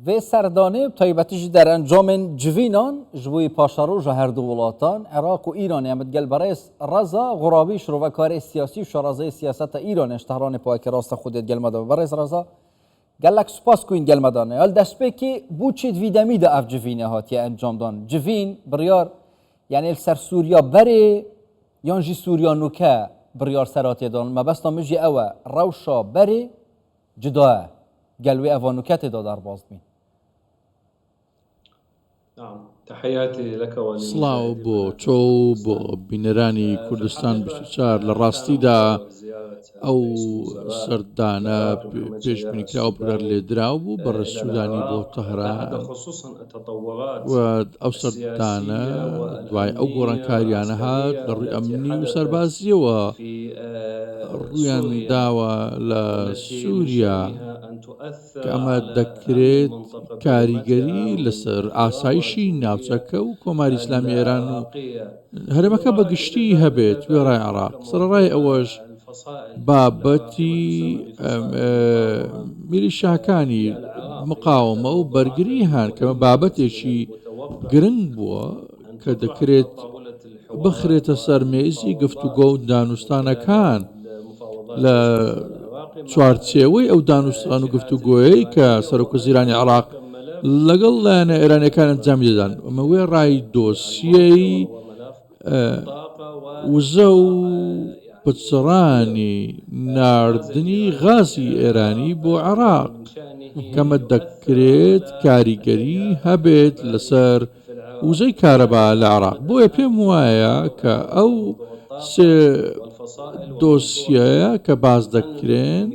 Vê serdanê bi taybetî jî derencamên civînan ji bo paşeroja her du welatan, Iraq û Îranê em digel birêz Reza Xurabî şirovekarê siyasî û şarezayê siyaseta Îranê ji Tehranê payekê rasta xwe dê digel me de be. Birêz Reza gelek spas ku hûn digel me de ne. Ya li destpêkê bo çi di vî demî de ev civînê hatiye encamdan? Civîn biryar yanê li ser Sûriya berê yan jî Sûriya nûke biryar ser hatiye dan? Mebesta min jî ew e rewşa berê Cuda ye. Gel wê eva nûke tê de derbas bîn. سڵاو بۆ تۆ و بۆ بینەرانی کوردستان 24 لە ڕاستیدا ئەو سەردانە پێشبینیکراو بڕیار لێدراو بوو بەڕێز سوودانی بۆ تەهران و ئەو سەردانە دوای ئەو گۆڕانکاریانە هات لە ڕووی ئەمنی و سەربازیەوە ڕوویان داوە لە سووریا کە ئەمە دەکرێت کاریگەری لەسەر ئاسایشی ناوچەکە و کۆماری ئیسلامی ئێران و هەرێمەکە بە گشتی هەبێت وێڕای عێراق سەرەڕای ئەوەش بابەتی میلیشاکانی مقاومە و بەرگری هەن کە بابەتێکی گرنگ بووە کە دەکرێت بخرێتە سەر مێزی گفتوگۆ و دانوستانەکان لە چوارچێوەی ئەو دانوستان و گفتوگۆیەی کە سەرۆکوەزیرانی عێراق لەگەڵ لایەنە ئێرانیەکان ئەنجامی دەدان ئەمە وێڕای دۆسیەی وزە و پچڕانی ناردنی غازی ئێرانی بۆ عێراق کەمە دەکرێت کاریگەری هەبێت لەسەر وزەی کارەبا لە عێراق بۆیە پێم وایە کە ئەو سێ دۆسیەیە کە باس دەکرێن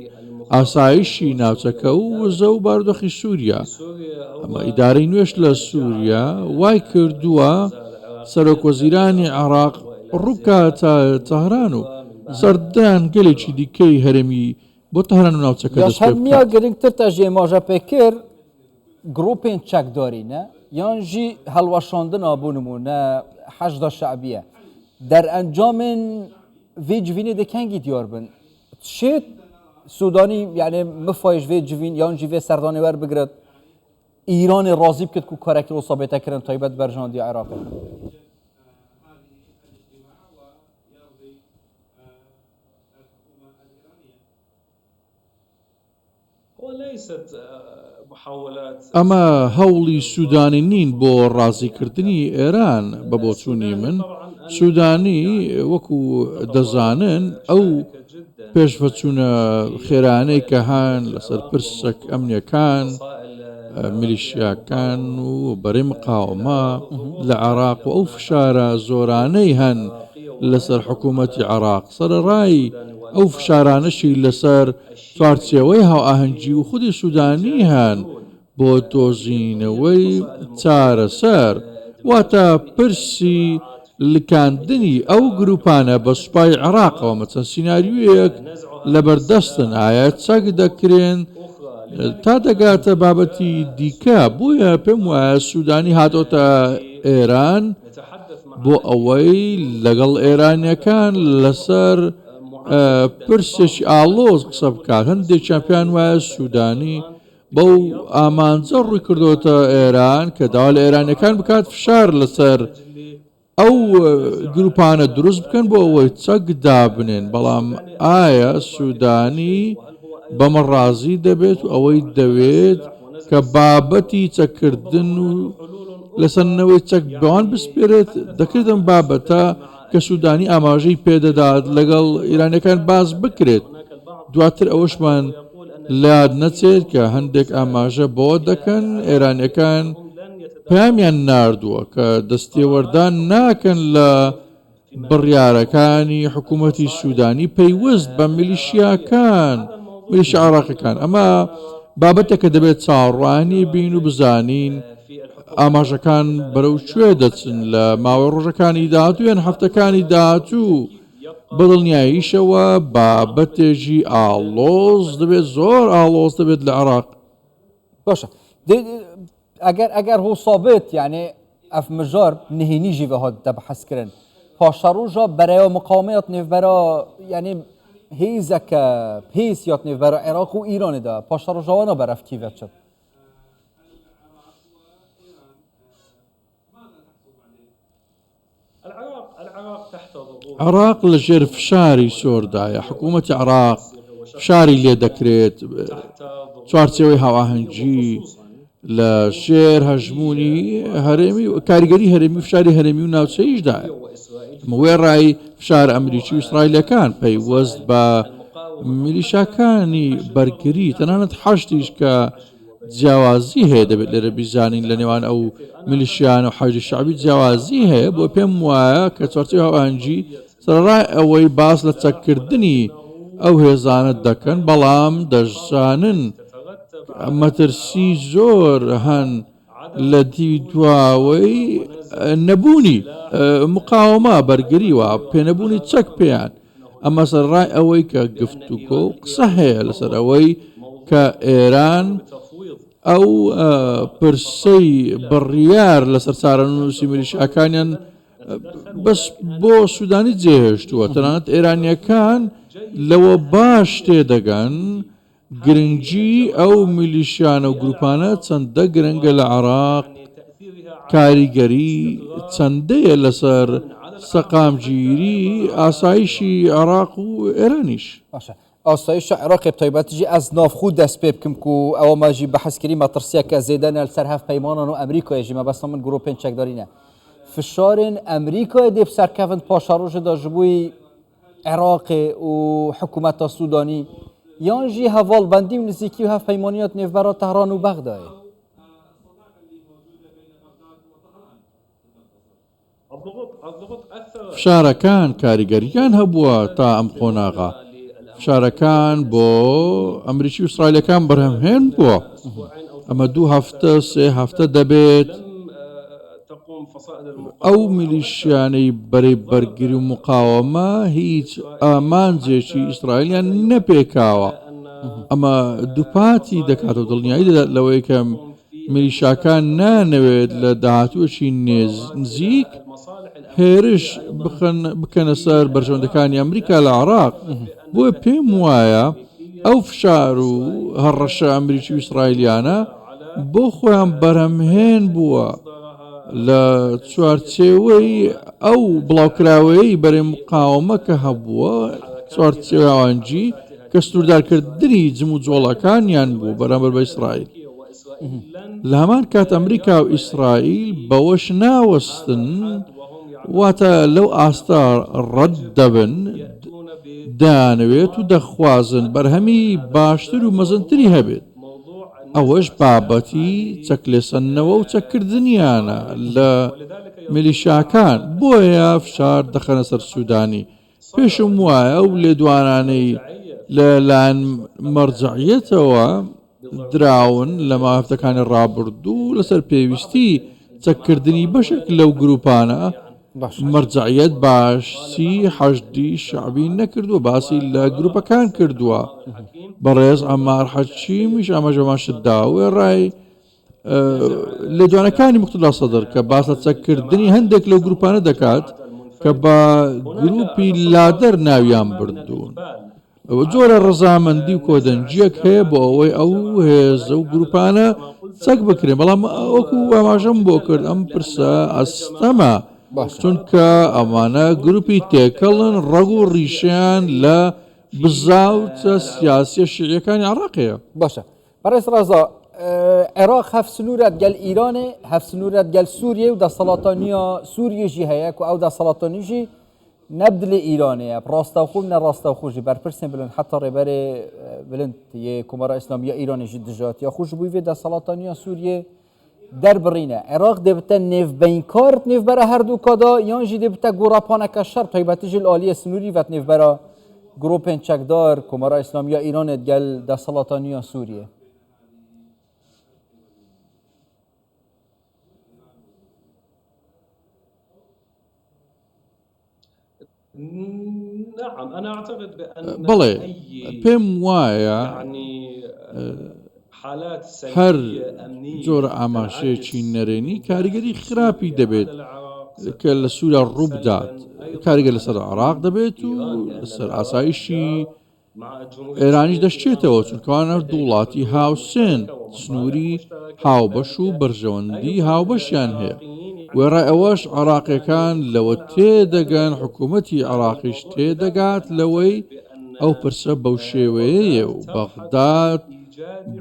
ئاسایشی ناوچەکە و وزە و بارودۆخی سووریا ئەمە ئیدارەی نوێش لە سووریا وای کردووە سەرۆک وەزیرانی عێراق ڕووبکاتە تەهران و سەردان گەلێکی دیکەی هەرێمی بۆ تەهران و ناوچەکە دەست پێ میا بکات. گرنگتر تە ژێ ماژە پێ کرد گروپێن چەکدارینە یان ژی هەڵوەشاندنا بۆ نمونە حەشدا شەعبیە دەرئەنجامێن vê civînê dê kengî diyar bin شێت سودانی یعنی مفایش vê civîn yan jî vê serdanê werbigirit ئیرانê ڕازی بکرد ku karekî wisa bête kirin taybet berjandiya Iraqê. ئەمە هەوڵی سودانی نین بۆ ڕازیکردنی ئێران، بە بۆچوونی من سودانی وەکو دەزانن ئەو پێشڤەچوونە خێرانەی کە هەن لەسەر پرسە ئەمنیەکان، میلیشیاکان و بەرەی مقاومە لە عێراق و ئەو فشارە زۆرانەی هەن لەسەر حکوومەتی عێراق، سەرەڕای ئەو فشارانەشی لەسەر چوارچێوەی هاوئاهەنگی و خودی سوودانی هەن بۆ دۆزینەوەی چارەسەر، واتە پرسی لکاندنی ئەو گرووپانە بە سوپای عێراقەوە، ئەمە چەند سیناریۆیەک لەبەردەستن، ئایا چەک دەکرێن تا دەگاتە بابەتی دیکە، بۆیە پێم وایە سوودانی هاتۆتە ئێران بۆ ئەوەی لەگەڵ ئێرانییەکان لەسەر پرسێکی ئاڵۆز قسە بکات، هەندێکیان پێیان وایە سوودانی بەو ئامانجە ڕووی کردۆتە ئێران کە داوا لە ئێرانیەکان بکات فشار لەسەر ئەو گروپانە دروست بکەن بۆ ئەوەی چەک دابنێن، بەڵام ئایا سودانی بەمە ڕازی دەبێت و ئەوەی دەوێت کە بابەتی چەککردن و لەسەندنەوەی چەک بەوان بسپێرێت، دەکرێت ئەم بابەتە کە سودانی ئاماژەی پێدەدات لەگەڵ ئیرانیەکان باس بکرێت، دواتر ئەوەشمان لەیاد نەچێت کە هەندێک ئاماژە بەوە دەکەن ئێرانیەکان پەیامیان ناردووە کە دەستێوەردان ناکەن لە بڕیارەکانی حکوومەتی سوودانی پەیوەست بە میلیشیاکان میلیشیا عێراقیەکان ئەمە بابەتێکە دەبێت چاوەڕوانی بین و بزانین ئاماژەکان بەرەو کوێ دەچن لە ماوەی ڕۆژەکانی داهاتوو یان هەفتەکانی داهاتوو بەدڵنیاییشەوە بابەتێکی ئاڵۆز دەبێت زۆر ئاڵۆز دەبێت لە عێراق. باشە ئەگەر ئەگەر هۆسا بێت یعنی ئەف مژار نهێنی ژی بەهات دەبحەسکردن پاشەڕۆژە بەرەوە مقاومەت نێوبەرە یعنی هێزەکە پێس یات نێوبەرە عێراق و ئیرانێدا پاشەڕۆژەوە نابەرەف کیڤە چت. عێراق لە ژێر فشاری زۆردایە، حکوومەتی عێراق فشاری لێ دەکرێت، چوارچێوەی هاوئاهەنگی لە ژێر هەژموونی هەرێمی و کاریگەری هەرێمی و فشاری هەرێمی و ناوچەییشدایە. وێڕای فشار ئەمریکی و ئیسرائیلەکان پەیوەست بە میلیشاکانی بەرگری تەنانەت حەشدیش کە جیاوازی هەیە دەبێت لێرە بیزانین لە نێوان ئەو میلیشیان و حەشدی شەعبی جیاوازی هەیە بۆ پێم وایە کە چوارچێوەی هاوئاهەنگی سەرەڕای ئەوەی باس لە چەککردنی ئەو هێزانە دەکەن بەڵام دەشزانن مەترسی زۆر هەن لە دیوی دواوەی نەبوونی مقاومە بەرگری و پێنەبوونی چەک پێیان ئەمە سەرەڕای ئەوەی کە گفتوگۆ و قسە هەیە لەسەر ئەوەی کە ئێران ئەو پرسەی بڕیار لەسەر چارەنووسی میلیشیاکانیان بەس بۆ سوودانی جێهێشتووە تەنانەت ئێرانییەکان لەوە باش تێدەگەن گرنگی ئەو میلیشیانە و گروپانە چەندە گرنگە لە عێراق، کاریگەری چەندەیە لەسەر سەقامگیری ئاسایشی عێراق و ئێرانیش. باشە ئاسایشا عێراقێ bi taybetî jî ez navxwe dest pê bikim ku ewa me jî behs kirî metirsiyeke zêde ne li ser hevpeymanan û Amerîkayê jî mebesta min grûpên çekdarî ne. Fişarên Amerîkayê dê bi ser kevin di paşerojê de ji bo Iraqê û hikûmeta Sûdanî yan jî hevalbendî û nizîkî û hevpeymaniya di nêvbera Tehran û Bexdayê. فشارەکان کاریگەرییان هەبووە تا ئەم قۆناغە. فشارەکان بۆ ئەمریکی و ئیسرائیلەکان بەرهەمهێن بووە. ئەمە دوو هەفتە سێ هەفتە دەبێت ئەو میلیشیانەی بەرەی بەرگری و مقاوەمە هیچ ئامانجێکی ئیسرائیلیان نەپێکاوە. ئەمە دووپاتی دەکاتەوە دڵنیایی دەدات لەوەی کە میلیشاکان نانەوێت لە داهاتووەکی نزیک هێرش بخەن بکەنە سەر بەرژەوەندەکانی ئەمریکا لە عێراق بۆیە پێم وایە ئەو فشار و هەڕەشە ئەمریکی و ئیسرائیلیانە بۆ خۆیان بەرهەمهێن بووە لە چوارچێوەی ئەو بڵاوکراوەیەی بەرەی مقاومە کە هەبووە چوارچێوانجی کە سنووردارکردنی جموجۆڵەکانیان بوو بەرامبەر بە ئیسرائیل. لە هەمان کات ئەمریکا و ئیسرائیل بەوەش ناوەستن، واتە لەو ئاستە ڕەت دەبن، دەیانەوێت و دەخوازن بەرهەمی باشتر و مەزنتری هەبێت، ئەوەش بابەتی چەکلێسەندنەوە و چەککردنیانە لە میلیشیاکان، بۆیە فشار دەخەنە سەر سوودانی پێشم وایە ئەو لێدوانانەی لە لایەن مەرجەعیەتەوە دراون لە ماوەی هەفتەکانی ڕابردوو لەسەر پێویستی چەککردنی بەشێک لەو گروپانە مەرجەعیەت باسی حەشدی شەعبی نەکردووە باسی لە گروپەکان کردووە بەڕێز عەمار حەکیمیش ئاماژە بەمان شت دا وێڕای لێدوانەکانی موقتەدا سەدر کە باس لە چەککردنی هەندێک لەو گروپانە دەکات کە بە گروپی لادەر ناویان بردوون. جۆرە ڕەزامەندی و کۆدەنگییەک هەیە بۆ ئەوەی ئەو هێزە و گروپانە چەک بکرێن، بەڵام وەکو ئاماژەم بۆ کرد ئەم پرسە ئەستەمە، چونکە ئەمانە گروپی تێکەڵن ڕەگ و ڕیشەیان لە بزاوتە سیاسیە شیعیەکانی عێراق هەیە. باشە بەڕێز ڕەزا، عێراق هەڤسنوورە گەل ئیرانێ، هەڤسنوورە گەل سووریێ و دەسەڵاتانیا سووریێ ژی هەیە کو ئەو دەسەڵاتانی ژی نە بدلێ ئیرانێ ڕاستەوخۆ نە ڕاستەوخۆ ژی بەرپرسێن بلند حتا ڕێبەرێ بلند یێ کۆمارا ئیسلامییا ئیرانێ ژی دژاتیا خو ژ بووی ڤێ دەسەڵاتانیا سووریێ دەربڕینە عێراق دێ بتە نێڤبەینکار نێڤبەرە هەردوو کادا یان ژی دێ بتە گۆڕەپانەکە شەڕ تایبەتی ژی ئالیە سنووری ڤەت نێڤبەرە گرۆپێن چەکدار کۆمارا ئیسلامییا ئیرانێ گەل دەسەڵاتانیا سووریێ. بەڵێ، پێم وایە هەر جۆرە ئاماژەیەکی نەرێنی کاریگەری خراپی دەبێت کە لە سووریا ڕووبدات، کاریگەر لەسەر عێراق دەبێت و لەسەر ئاسایشی ئێرانیش دەشچێتەوە، چونکە ئەوان هەردوو وڵاتی هاوسێن، سنووری هاوبەش و بەرژەوەندی هاوبەشیان هەیە. وێڕای ئەوەش عێراقیەکان لەوە تێدەگەن، حکوومەتی عێراقیش تێدەگات لەوەی ئەو پرسە بەو شێوەیەیە و بەغداد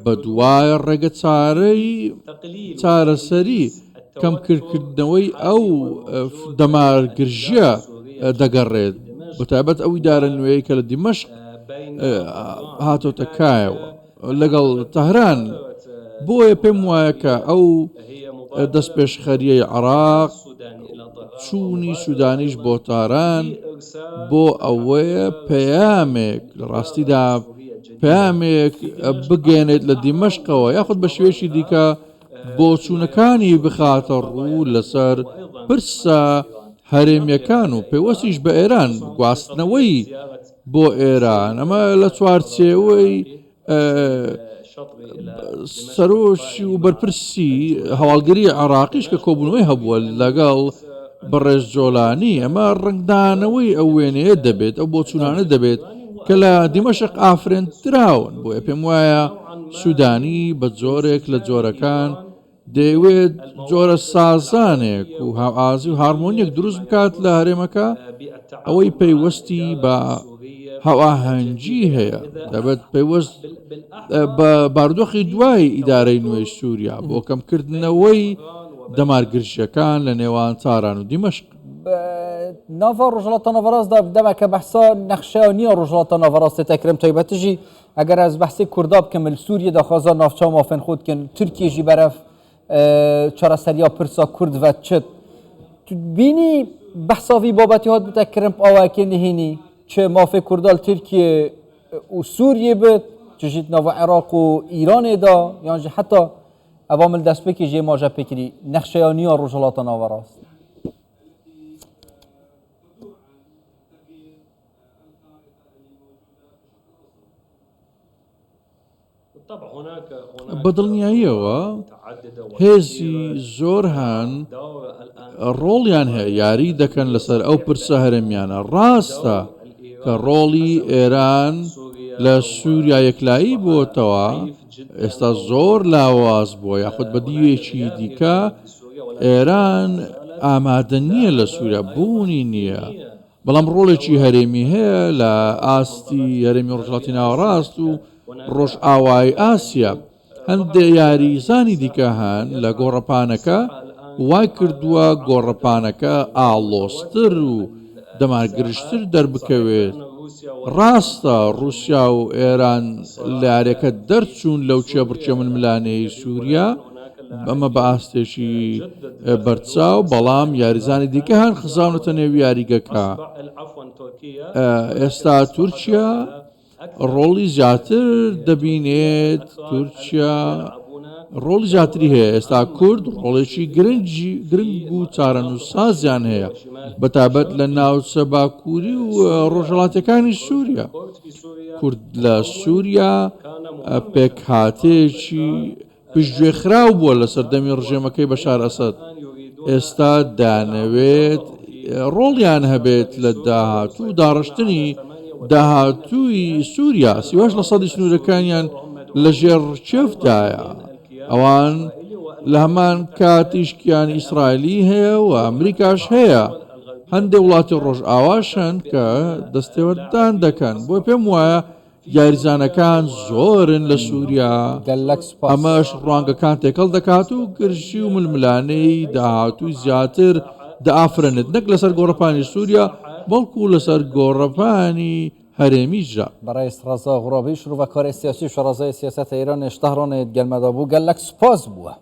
بەدوای ڕێگەچارەی چارەسەری کەمکردنەوەی ئەو دەمارگرژییە دەگەڕێت، بەتایبەت ئەو ئیدارە نوێیەی کە لە دیمەشق هاتۆتە کایەوە لەگەڵ تەهران، بۆیە پێم وایە کە ئەو دەستپێشخەرییەی عێراق، چوونی سوودانیش بۆ تاران بۆ ئەوەیە پەیامێک لە ڕاستیدا پەیامێک بگەیەنێت لە دیمەشقەوە یاخود بە شێوەیەکی دیکە بۆچوونەکانی بخاتە ڕوو لەسەر پرسە هەرێمییەکان و پەیوەستیش بە ئێران، گواستنەوەی بۆ ئێران، ئەمە لە چوارچێوەی سەرۆکی و بەرپرسی هەواڵگری عێراقیش کە کۆبوونەوەی هەبووە لەگەڵ بەڕێز جۆلانی، ئەمە ڕەنگدانەوەی ئەو وێنەیە دەبێت، ئەو بۆچوونانە دەبێت کە لە دیمەشق ئافرێندراون، بۆیە پێم وایە سوودانی بە جۆرێک لە جۆرەکان دەیەوێت جۆرە سازانێک و هاوئازی و هارمۆنیەک دروست بکات لە هەرێمەکە، ئەوەی پەیوەستی بە هاوئاهەنگی هەیە، دەبێت پەیوەست بە بارودۆخی دوای ئیدارەی نوێی سووریا بۆ کەمکردنەوەی دەمارگرژییەکان لە نێوان تاران و دیمەشق. ناڤا ڕۆژهەڵاتە ناڤەڕاستدا دەمەکە بەحسا نەخشەیا نییە ڕۆژهەڵاتە ناڤەڕاست تێتە کرم تایبەتژی ئەگەر ئەز بەحسێ کوردا بکەم ل سوریە داخوازا ناوچە و مافێن خۆ دکەن تورکیە ژی بەرەف چارەسەریا پرسا کورد ڤە چت تو بینی بەحسا ڤی بابەتی هات بتە کرم ئاوایەکێ نهێنی چ مافێ کوردا ل تورکیە و سوریە بت چ ژیت ناڤا عێراق و ئیرانێ دا یان ژی حەتا ئەڤا مل دەستپێکی ژێ ماژە پێکری نەخشەیا نییە ڕۆژهەڵاتە ناوەڕاست. بە دڵنیاییەوە هێزی زۆر هەن ڕۆڵیان هەیە یاری دەکەن لەسەر ئەو پرسە هەرێمیانە ڕاستە کە ڕۆڵی ئێران لە سووریا یەکلایی بووەتەوە ئێستا زۆر لاواز بووە یاخود بە دیوێکی دیکە ئێران ئامادە نییە لە سووریا بوونی نییە بەڵام ڕۆڵێکی هەرێمی هەیە لە ئاستی هەرێمی ڕۆژهەڵاتی ناوەڕاست و ڕۆژئاوای ئاسیا. هەندێ یاریزانی دیکە هەن لە گۆڕەپانەکە وای کردووە گۆڕەپانەکە ئاڵۆزتر و دەمارگرژتر دەربکەوێت. ڕاستە ڕووسیا و ئێران لە یارییەکە دەرچوون لەو کێبڕکێ ململانێی سووریا، ئەمە بە ئاستێکی بەرچاو، بەڵام یاریزانی دیکە هەن خزاونەتە نێو یاریگەکە. ئێستا تورکیا ڕۆڵی زیاتر دەبینێت، تورکیا ڕۆڵی زیاتری هەیە، ئێستا کورد ڕۆڵێکی گرنگی گرنگ و چارەنووسسازیان هەیە، بەتایبەت لە ناوچە باکووری و ڕۆژهەڵاتیەکانی سووریا. کورد لە سووریا پێکهاتەیەکی پشتگوێخراو بووە لە سەردەمی ڕژێمەکەی بەشار ئەسەد، ئێستا دەیانەوێت ڕۆڵیان هەبێت لە داهاتوو و داڕشتنی داهاتووی سووریا، 38 لەسەدی سنوورەکانیان لەژێر ڕکێفدایە، ئەوان لە هەمان کاتیش کیانی ئیسرائیلی هەیە و ئەمریکاش هەیە، هەندێک وڵاتی ڕۆژئاواش هەن کە دەستێوەردان دەکەن، بۆیە پێم وایە یاریزانەکان زۆرن لە سووریا، گەلەک سوپاس. ئەمەش ڕوانگەکان تێکەڵ دەکات و گرژی و ململانێی داهاتووی زیاتر دەئافرێنێت، نەک لەسەر گۆڕەپانی سووریا، بەڵکو لەسەر گۆڕەپانی هەرێمیشدا. بەڕێز ڕەزا غورابی شرۆڤەکاری سیاسی و شارەزای سیاسەت ئێرانیش تەهرانێ گەلمەدا بوو گەلەک سوپاس بووە.